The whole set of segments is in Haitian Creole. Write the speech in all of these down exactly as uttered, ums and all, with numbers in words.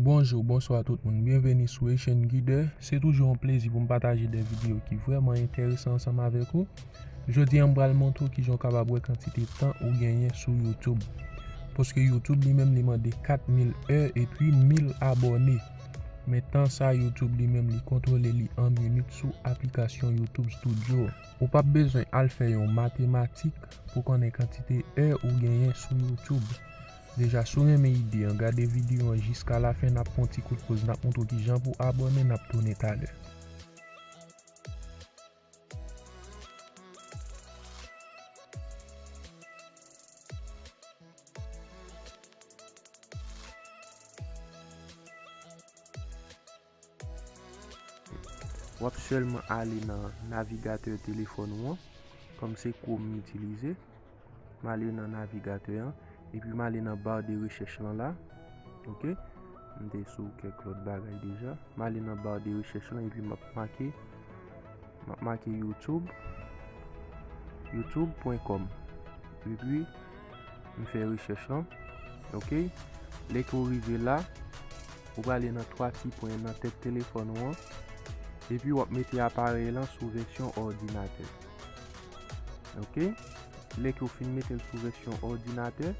Bonjou, bonswa tout moun. Byenveni sou Haitian Guider. Se toujou yon plezi pou m pataje de videyo ki vrèman enteresan ansanm avèk ou. Jodi a, m pral montre w kijan w kapab wè kantite tan ou genyen sou YouTube. Paske YouTube li menm li mande kat mil è epi mil abòne. Men tan sa YouTube li menm li kontwole li an minit sou aplikasyon YouTube Studio. Ou p ap bezwen al fè yon matematik pou konnen kantite è ou genyen sou YouTube. Deja, si w renmen ide an, gade videyo an jiska lafen, n ap fè yon ti kout poz, n ap montre w kijan pou abòne, n ap tounen talè. W ap sèlman ale nan navigatè telefòn ou an, kòm se Chrome m itilize. M ale nan navigatè an, epi m ale nan bar de rechèch lan la. Ok? M te sou kèk lòt bagay deja. M ale nan bar de rechèch lan, epi m ap make, m ap make YouTube, youtube pwen kòm. Epi, m fè rechèch lan. Ok? Lè ke w rive la, ou prale nan twa ti pwen nan tèt telefòn ou an, epi w ap mete aparèy lan sou vèsyon òdinatè. Ok? Lè ke w fin mete l sou vèsyon òdinatè,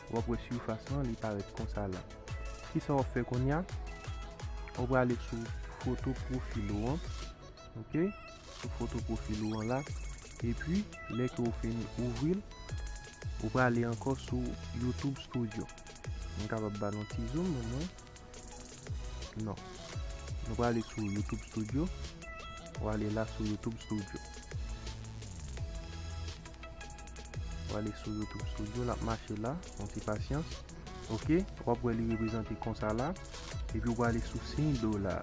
w ap wè sifas lan, li parèt konsa la. Kisa w ap fè kounye a? Ou prale sou foto pwofil ou an. Ok? Sou foto pwofil ou an la. Epi, lè ke w fin ouvri l, ou prale ankò sou YouTube Studio. M kapab ba l yon ti zoom, men mwen, non. Nou prale sou YouTube Studio. Ou ale la sou YouTube Studio. Ou ale sou YouTube Studio, l ap mache la, yon ti pasyans. Ok, w ap wè li reprezante konsa la. Epi ou prale sou siy dola.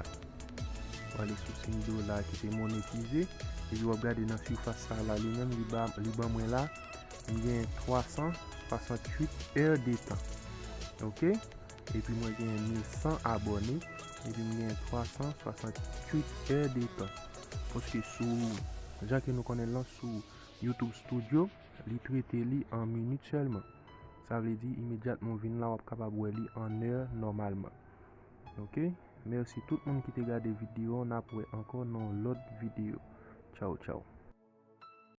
Ou ale sou siy dola ki te monetize. Epi w ap gade nan sifas sa la, li menm, li ba, li ban mwen la, m gen twa san swasanntuit è de tan. Ok? Epi mwen gen mil san abòne. Epi m gen twa san swasanntuit è de tan. Paske sou, jan ke nou konnen l lan, sou YouTube Studio, li trete li an minit sèlman. Sa vle di, imedyatman w vin la, w ap kapab wè li an è nòmalman. Ok? Mèsi tout moun ki te gade videyo an. N ap wè ankò nan yon lòt videyo. Tchaw, tchaw.